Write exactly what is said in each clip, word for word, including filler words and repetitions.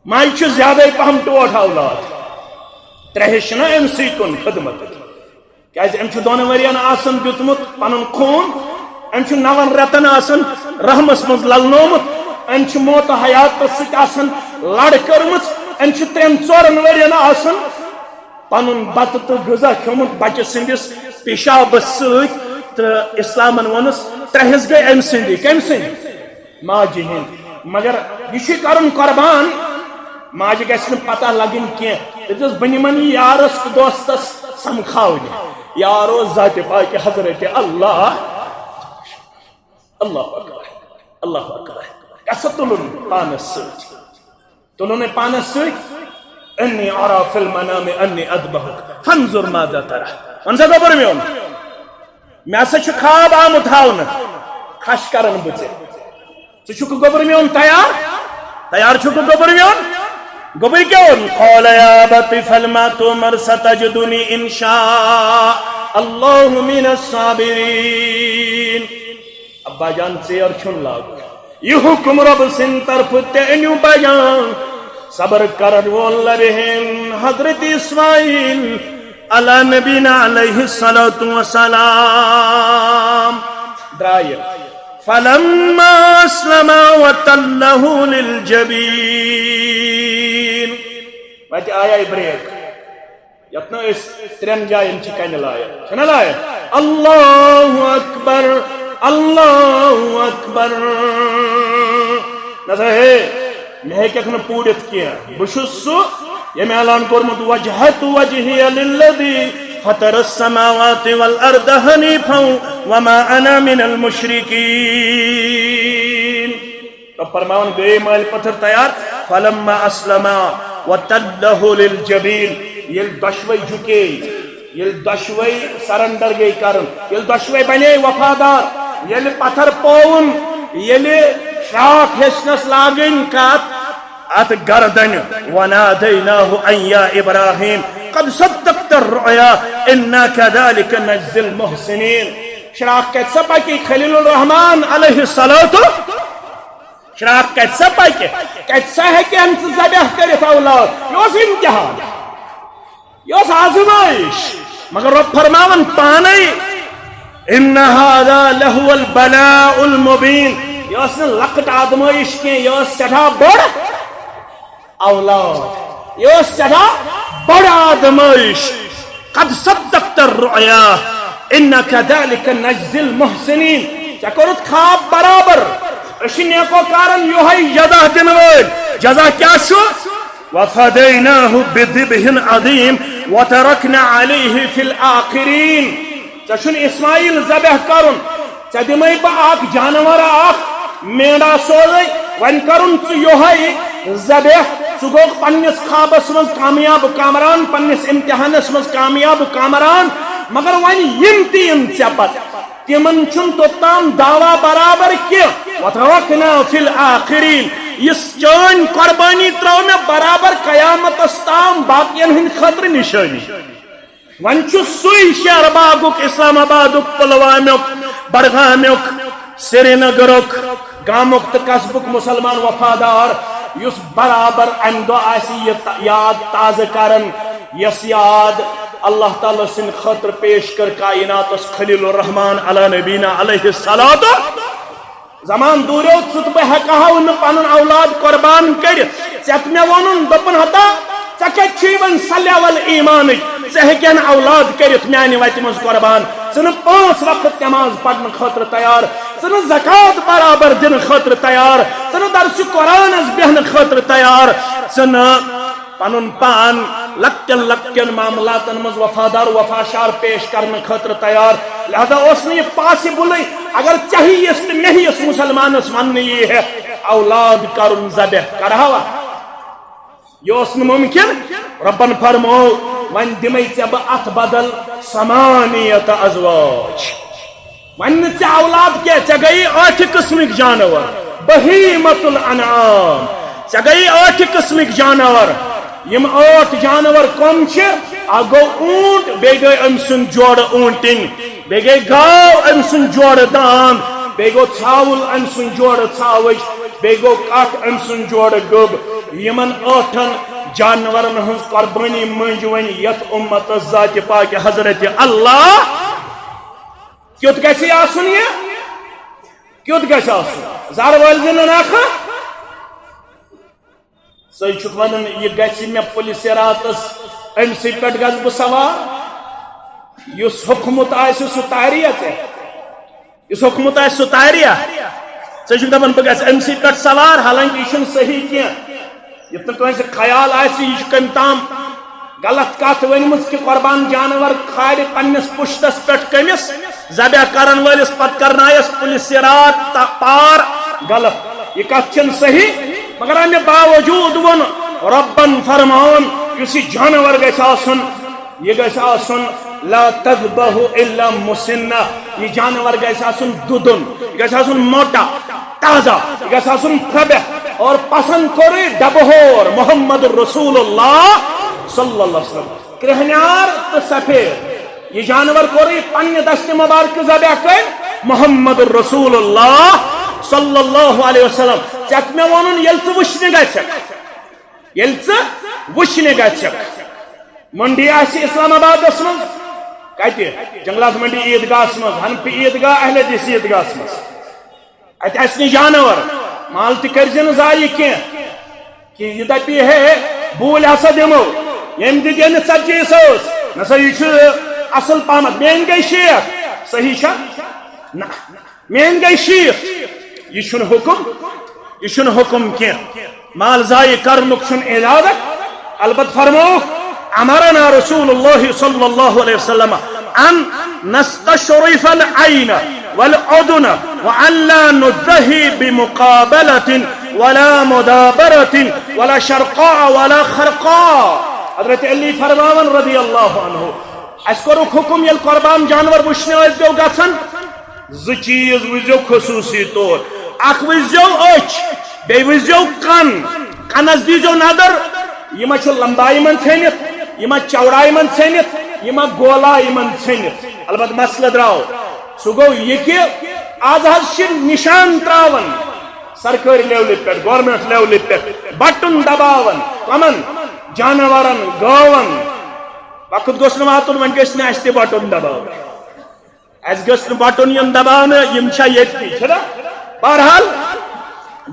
ماجہِ چھُ زیادَے پَہَم ٹوٹھ اولاد۔ ترٛےٚ ہِش چھِنہ أمۍ سٕے کُن خدمت۔ کیٛازِ أمۍ چھُ دۄن ؤرین آسان دیُتمُت پَنُن خوٗن، أمۍ چھُ نَوَن رٮ۪تَن آسان رحمَس منٛز لَلنومُت، أمۍ چھُ موت و حیاتَس سۭتۍ آسان لَڑ کٔرمٕژ، أمۍ چھُ ترٛٮ۪ن ژورَن ؤرین آسان پَنُن بَتہٕ تہٕ غذا کھیوٚمُت بَچہِ سٕنٛدِس پیشابَس سۭتۍ، تہٕ اِسلامَن ووٚنُس، ترٛےٚ ہِش گٔے أمۍ سٕنٛدی۔ کٔمۍ سٕنٛدۍ؟ ماجہِ ہِنٛدۍ۔ مگر یہِ چھُے کَرُن قۄربان۔ ماجہِ گژھِ نہٕ پَتہ لَگٕنۍ کینٛہہ۔ دَپٮ۪س، بہٕ نِمَن یہِ یارَس تہٕ دوستَس سَمکھاونہِ۔ یار اوس ذاتِ پاکہِ حضرت اللہ۔ اللہ اکبر، اللہ اکبر۔ گژھِ تُلُن پانَس سۭتۍ۔ تُلُن پانَس سۭتۍ۔ انی ارا فی المنام انی اذبحک فانظر ماذا ترى۔ وَن سا گوٚبُر میون، مےٚ ہسا چھُ خواب آمُت ہاونہٕ، کھش کرن بہٕ ژےٚ۔ ژٕ چھُکھ گوٚبُر میون تیار؟ تیار چھُکھ گوٚبُر میون؟ گوٚبُر کیٛاہ ووٚن؟ قال یا ابت افعل ما تؤمر ستجدنی ان شاء اللہ من الصابرین۔ ابا جان، ژیر چھُنہٕ لاگُن۔ یہِ حُکُم رۄبہٕ سٕنٛدِ طرفہٕ تہِ أنِو بیان۔ صبر کرن وول لبہِ ہن حضرت اسماعیل علی نبینا علیہ الصلوۃ والسلام۔ درٛایہِ۔ فلما اسلما وتلہ للجبین۔ وتہِ آیے بریک۔ یتھ نہٕ أسۍ ترٛٮ۪ن جاین چھِ کنہِ لایق۔ چھَنہ لایق؟ اللہ اکبر، اللہ اکبر۔ نہ سا ہے، مےٚ ہیٚکٮ۪کھ نہٕ پوٗرِتھ کینٛہہ۔ بہٕ چھُس سُہ، ییٚمۍ اعلان کوٚرمُت، وجہت وجہی للذی فطر السماوات والارض حنیفا وما انا من المشرکین۔ رب فرماوان، گٔیے مٲلۍ پتھر تیار۔ فلما اسلما وتلہ للجبین، ییٚلہِ دۄشوے جُکے، ییٚلہِ دۄشوے سرنڈر گٔے کرن، ییٚلہِ دۄشوے بنے وفادار، ییٚلہِ پتھر پووُن، ییٚلہِ شراکھ ہیٚچھنس لاگٕنۍ کتھ اتھ گردنہِ، ونادیناہ ان یا ابراہیم قد صدقت الرؤیا انا کذالک نجزی المحسنین۔ شراکھ کتہِ سا پکہِ خلیل الرحمان علیہ الصلوۃ؟ شراکھ کتہِ سا پکہِ؟ کتہِ سا ہیٚکہِ أمۍ سٕنٛز ذبح کٔرِتھ اولاد؟ یہِ اوس امتحان، یہِ اوس آزمٲیش۔ مگر رۄب فرماوان پانے، ان ھذا لھو البلاء المبین۔ یہِ ٲس نہٕ لۄکٕٹ آزمٲیش کینٛہہ، یہِ ٲس سٮ۪ٹھاہ بٔڑ اولاد۔ یہِ ٲس سٮ۪ٹھاہ بٔڑ آزمٲیش۔ قد صدقت الرؤیا انا کذالک نجزی المحسنین۔ ژےٚ کوٚرُتھ خواب برابر۔ أسۍ چھِ نیکوکارن یِہوٚے جزا دِنہٕ وٲلۍ۔ جزا کیٛاہ چھُ؟ وفدیناہ بذبح عظیم وترکنا علیہ فی الآخرین۔ ژےٚ چھُنہٕ اسماعیل ذبح کرُن، ژےٚ دِمے بہٕ اکھ جانور، اکھ مینڈا سوزے، وۄنۍ کرُن ژٕ یِہوٚے ذبح۔ ژٕ گوٚکھ پننِس خوابس منٛز کامیاب کامران، پننِس امتحانس منٛز کامیاب کامران، مگر وۄنۍ یِم تہِ یِن ژےٚ پتہٕ، تِمن چھُنہٕ توٚتام دعویٰ برابر کینٛہہ۔ وترکنا فی الآخرین، یُس چٲنۍ قربانی ترٲو مےٚ برابر قیامتس تام باقین ہٕنٛدِ خٲطرٕ نشٲنی۔ وۄنۍ چھُ سُے شہر باغُک، اسلام آبادُک، پلوامیُک، بڈگامیُک، سرینگرُک، گامُک تہٕ قصبُک مُسلمان وفادار، یُس برابر امہِ دۄہ آسہِ یہِ تا-، یاد تازٕ کران، یۄس یاد اللہ تعالیٰ سٕنٛدِ خٲطرٕ پیش کٔر کائناتس خلیل الرحمان علی نبینا علیہ الصلوۃ۔ زمان دوٗریو ژٕ تہٕ بہٕ ہٮ۪کہٕ ہاو نہٕ پنُن اولاد قربان کٔرِتھ۔ ژےٚ تہٕ مےٚ ووٚنُن، دوٚپُن، ہتا، ژےٚ کتہِ چھُے وۄنۍ سۄ لیول ایمانٕچ؟ ژٕ ہیٚکہِ ہن اولاد کٔرِتھ میانہِ وتہِ منٛز قربان؟ ژٕ نہٕ پانٛژھ وقت نماز پرنہٕ خٲطرٕ تیار، ژٕ نہٕ زکوٰۃ برابر دِنہٕ خٲطرٕ تیار، ژٕ نہٕ درسِ قرآنس بیہنہٕ خٲطرٕ تیار، ژٕ نہٕ پنُن پان لۄکٹٮ۪ن لۄکٹٮ۪ن معاملاتن منٛز وفادار وفاشار پیش کرنہٕ خٲطرٕ تیار۔ لہذا اوس نہٕ یہِ پاسبلٕے، اگر ژےٚ ہِوِس تہٕ مےٚ ہِوِس مسلمانس وننہٕ یی ہے اولاد کرُن ذبح، کرہاوا؟ یہِ اوس نہٕ ممکن۔ رۄبن فرموو، وۄنۍ دِمے ژےٚ بہٕ اتھ بدل ثمانیت ازواج۔ وۄنۍ نہٕ ژےٚ اولاد کینٛہہ، ژےٚ گٔیی ٲٹھِ قٕسمٕکۍ جانور، بہیمۃ الانعام، ژےٚ گٔیی ٲٹھِ قٕسمٕکۍ جانور۔ یِم ٲٹھ جانور کم چھِ؟ اکھ گوٚو اوٗنٹ، بیٚیہِ گٔے أمۍ سُنٛد جوڑٕ اوٗنٹِنۍ، بیٚیہِ گٔے گاو أمۍ سُنٛد جوڑٕ داند، بیٚیہِ گوٚو ژھاوُل أمۍ سُنٛد جوڑٕ ژھاوٕج، بیٚیہِ گوٚو کتھ أمۍ سُنٛد جوڑٕ گوٚب۔ یِمن ٲٹھن جانورن ہٕنٛز قۄربٲنی مٔنٛزۍ وۄنۍ یتھ اُمتس ذاتِ پاکہِ حضرت اللہ کیُتھ گژھِ آسُن؟ یہِ کیُتھ گژھِ آسُن؟ زر وٲلۍ زِ نہٕ نکھٕ۔ ژٕ چھُکھ ونان، یہِ گژھِ مےٚ پُلہِ صِراتس، أمۍ سٕے پٮ۪ٹھ گژھٕ بہٕ سوار؟ یُس ہوٚکھمُت آسہِ، سُہ تارِ یا ژےٚ؟ یُس ہوٚکھمُت آسہِ، سُہ تارِ یا؟ ژٕ چھُکھ دپان، بہٕ گژھٕ أمۍ سٕے پٮ۪ٹھ سوار، حالانکہ یہِ چھُنہٕ صحیح کینٛہہ۔ یُتھ نہٕ کٲنٛسہِ خیال آسہِ، یہِ چھُ کٔمۍ تام غلط کتھ ؤنمٕژ کہِ قۄربان جانور کھارِ پننِس پُشتس پٮ۪ٹھ کٔمِس ذبح کرن وٲلِس، پتہٕ کرنایس پُلہِ صِرات تا-، پار۔ غلط، یہِ کتھ چھنہٕ صحیح۔ مگر امہِ باوجود ووٚن رۄبن، فرماوُن، یُس یہِ جانور گژھِ آسُن، یہِ گژھِ آسُن لا تذبح الا مسنہ، یہِ جانور گژھِ آسُن دُدُن، یہِ گژھِ آسُن موٹا، تازہ، یہِ گژھِ آسُن پھربہ۔ اور پسند کوٚرُے ڈبہٕ ہور محمد رسول اللہ صلی اللہ علیہ وسلم۔ کرٛہنیار تہٕ سفید۔ یہِ جانور کوٚرُے پننہِ دستِ مبارکہٕ ذبح کٔرۍ محمد رسول اللہ صلی اللہ علیہ وسلم۔ ژےٚ مےٚ ووٚنُن، ییٚلہِ ژٕ وٕچھنہِ گژھکھ، ییٚلہِ ژٕ وٕچھنہِ گژھکھ، منڈی آسہِ اسلام آبادس منٛز، کتہِ؟ جنگلات منڈی عیدگاہس منٛز، حنفی عیدگاہ، اہل حدیث عیدگاہس منٛز۔ اتہِ آسہِ نہٕ جانور، مال تہِ کٔرۍ زِ نہٕ ضایع کینٛہہ۔ کہِ یہِ دپہِ ہے، بوٗلۍ ہسا دِمو، ییٚمۍ دِتۍ أمِس ژتجی ساس، نسا یہِ چھُ اصل پہمتھ، میٲنۍ گٔے شیٹھ، صحیح چھا؟ نہ، میٲنۍ گٔے شیٹھ۔ یہِ چھُنہٕ حُکم، یہِ چھُنہٕ حُکم کینٛہہ۔ مال ضایع کرنُک چھُنہٕ اجازت۔ البتہ فرمووُکھ، امرنا رسول اللہ صلی اللہ علیہ وسلم ان نستشرف العین والاذن وان لا نضحی بمقابلۃ ولا مدابرۃ ولا شرقاء ولا خرقاء۔ حضرت علی فرماوان رضی اللہ عنہ، اسہِ کوٚرُکھ حُکم، ییٚلہِ قۄربان جانور وٕچھنہِ ٲسۍزیو گژھان، زٕ چیٖز وٕچھزیو خصوٗصی طور۔ اکھ وٕچھزیو أچھ، بیٚیہِ وٕچھزیو کن۔ کنس دیٖزیو نظر، یہِ ما چھُ لمبایہِ منٛز ژھیٚنِتھ، یہِ ما چوڑایہِ منٛز ژھیٚنِتھ، یہِ ما گولایہِ منٛز ژھیٚنِتھ۔ البتہ مسلہٕ درٛاو۔ سُہ گوٚو یہِ کہِ از حظ چھِ نشان ترٛاوان سرکٲرۍ لیولہِ پٮ۪ٹھ، گورنمنٹ لیولہِ پٮ۪ٹھ، بٹن دباوان۔ کمن؟ جانورن، گٲون۔ وقت گوٚژھ نہٕ واتُن، وۄنۍ گٔژھۍ نہٕ اسہِ تہِ بٹن دباوٕنۍ۔ اسہِ گٔژھ نہٕ بٹن یُن دباونہٕ، یِم چھا ییٚتکی، چھِنا؟ بہرحال،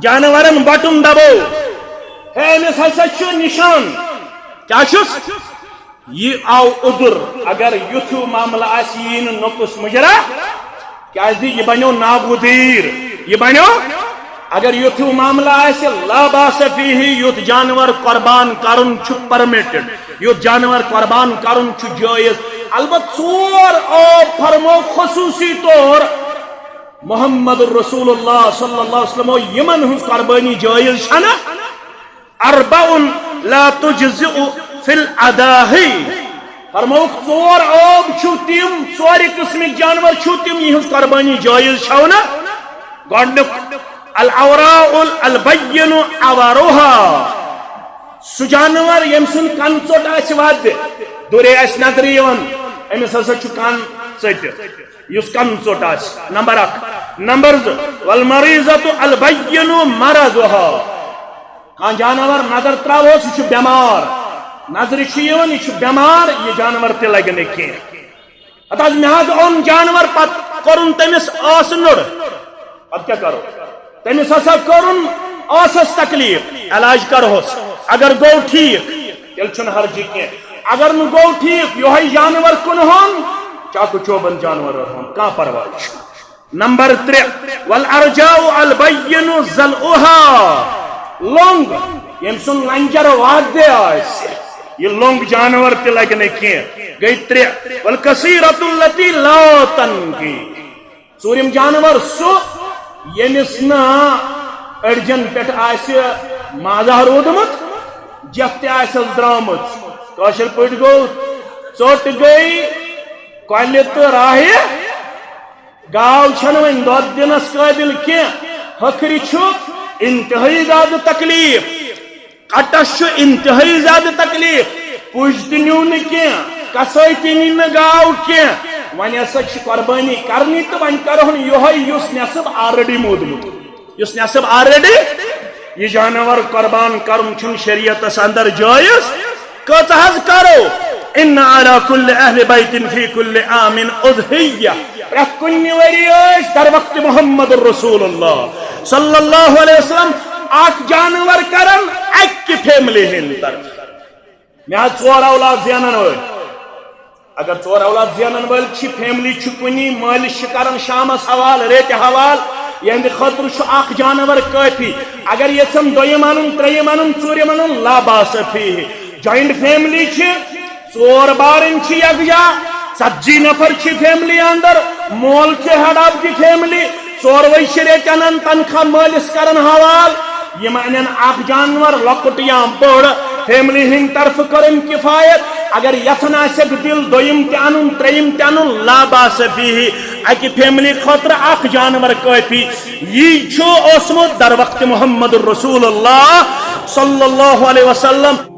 جانورن بٹن دبو۔ ہے، أمِس ہسا چھُ نشان۔ کیٛاہ چھُس؟ یہِ آو عذر۔ اگر یُتھ ہیوٗ معاملہٕ آسہِ، یہِ یی نہٕ نوٚقُس مُجرا، کیٛازِ یہِ بنیو ناگُزیر۔ یہِ بنیو، اگر یُتھ ہیوٗ معاملہٕ آسہِ، لا باس فیہ، یُتھ جانور قربان کرُن چھُ permitted۔ یُتھ جانور قربان کرُن چھُ جٲیز۔ البتہ ژور عٲب فرمو خصوٗصی طور محمد رسول اللہ صلی اللہ علیہ وسلمو، یِمن ہٕنٛز قربٲنی جٲیز چھنہٕ۔ اربع لا تجزئ فی الاضاحی۔ فرمووُکھ، ژور عٲب چھِو تِم، ژورِ قٕسمٕکۍ جانور چھِو تِم، یِہٕنٛز قربٲنی جٲیز چھَو نہٕ۔ گۄڈٕنیُک، العوراء البین عورها۔ سُہ جانور ییٚمۍ سُنٛد کن ژوٚٹ آسہِ وَدِ، دوٗرے آسہِ نظرِ یِوان، أمِس ہسا چھُ کن ژٔٹِتھ، یُس کن ژوٚٹ آسہِ۔ نمبر اکھ۔ نمبر زٕ، والمریضۃ البین مرضها۔ کانٛہہ جانور نظر ترٛاوہوس، یہِ چھُ بٮ۪مار، نظرِ چھُ یِوان، یہِ چھُ بٮ۪مار، یہِ جانور تہِ لگہِ نہٕ کینٛہہ۔ ہتہٕ حظ، مےٚ حظ اوٚن جانور، پتہٕ کوٚرُن تٔمِس ٲسہٕ نوٚڑ۔ پتہٕ کیٛاہ کرو؟ تٔمِس ہسا کوٚرُن ٲسس تکلیف، علاج کرہوس۔ اگر گوٚو ٹھیٖک، تیٚلہِ چھُنہٕ حرجہِ کینٛہہ۔ اگر نہٕ گوٚو ٹھیٖک، یِہوٚے جانور کٕنہون، چاکو چوبن جانور رٹہون، کانٛہہ پرواے چھُنہٕ۔ نمبر ترٛےٚ، والعرجاء البین ضلعها۔ لوٚنٛگ، ییٚمۍ سُنٛد لنجر وادے آسہِ، یہِ لوٚنٛگ جانور تہِ لگہِ نہٕ کینٛہہ۔ گٔے ترٛےٚ۔ والکثیرۃ التی لا تنقی۔ ژوٗرِم جانور سُہ، ییٚمِس نہٕ أڈجن پٮ۪ٹھ آسہِ مازہ روٗدمُت، جتھ تہِ آسٮ۪س درٛامٕژ۔ کٲشِر پٲٹھۍ گوٚو، ژوٚٹ گٔے کۄلہِ تہٕ راہہِ۔ گاو چھنہٕ وۄنۍ دۄد دِنس قٲبِل کینٛہہ۔ ہۄکھرِ چھُ انتہٲیی زیادٕ تکلیف، کٹس چھُ انتہٲیی زیادٕ تکلیف۔ پُج تہِ نیوٗ نہٕ کینٛہہ، کسٲے تہِ نی نہٕ گاو کینٛہہ۔ وۄنۍ ہسا چھِ قۄربٲنی کرنی تہٕ وۄنۍ کرہون یِہوٚے یُس نٮ۪صٕب already موٗدمُت۔ یُس نٮ۪صٕب آلریڈی، یہِ جانور قۄربان کرُن چھُنہٕ شریعتس اندر جٲیز۔ کۭژاہ حظ کرو؟ ان علی کل اہل بیت فی کل عام اضحیہ۔ پرٛٮ۪تھ کُنہِ ؤری ٲسۍ در وقت محمد رسول اللہ صلی اللہ علیہ وسلم اکھ جانور کران اکہِ فیملی ہٕنٛدِ طرفہٕ۔ مےٚ حظ ژور اولاد زینن وٲلۍ۔ اگر ژور اولاد زینن وٲلۍ چھِ، فیملی چھِ کُنی، مٲلِس چھِ کران شامس حوال، ریتہِ حوال، یہنٛدِ خٲطرٕ چھُ اکھ جانور کٲفی۔ اگر یژھن دوٚیِم انُن، ترٛیٚیِم انُن، ژوٗرِم انُن، لا باس فیہ۔ جوائنٹ فیملی چھِ، ژور بارٕنۍ چھِ یکجا، ژتجی نفر چھِ فیملی اندر، مول چھُ ہیڈ آف دی فیملی، ژوروے چھِ ریتہِ انان تنخواہ، مٲلِس کران حوال، یِم انن اکھ جانور، لۄکُٹ یا بوٚڑ، فیملی ہٕنٛدِ طرفہٕ کٔرٕن کفایت۔ اگر یژھان آسٮ۪کھ دِل دوٚیِم تہِ انُن، ترٛیٚیِم تہِ انُن، لا باس فیہ، اکہِ فیملی خٲطرٕ اکھ جانور کٲفی۔ یی چھُ اوسمُت در وقت محمد رسول اللہ صلی اللہ علیہ وسلم۔